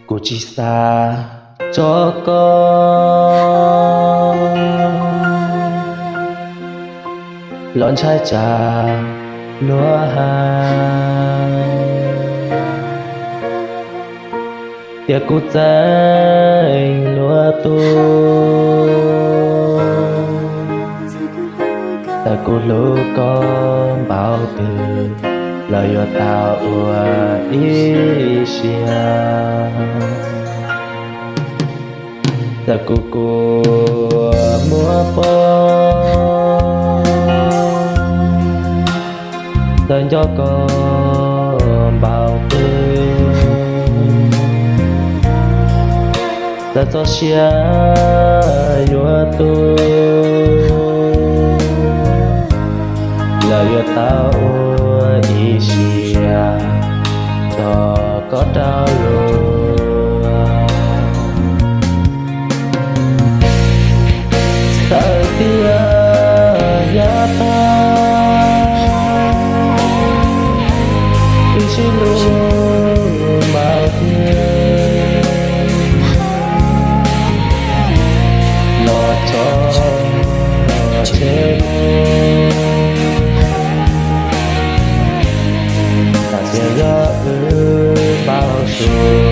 Kuv tsis xav tso koj los ntshai tsam luag hais tias kuv txeeb luag tus. Txawm kuv hlub koj npaum twg los yuav tau ua ib siab. Txawm kuv kua muag pob, txawm nco koj npaum twg, txawm txoj sia yuav tu, los yuav tau ua ib siab tso koj rau luag. Txawm tias yav tag wb sib hlub npaum twg los tso tseg, txawm tias yog wb npau suav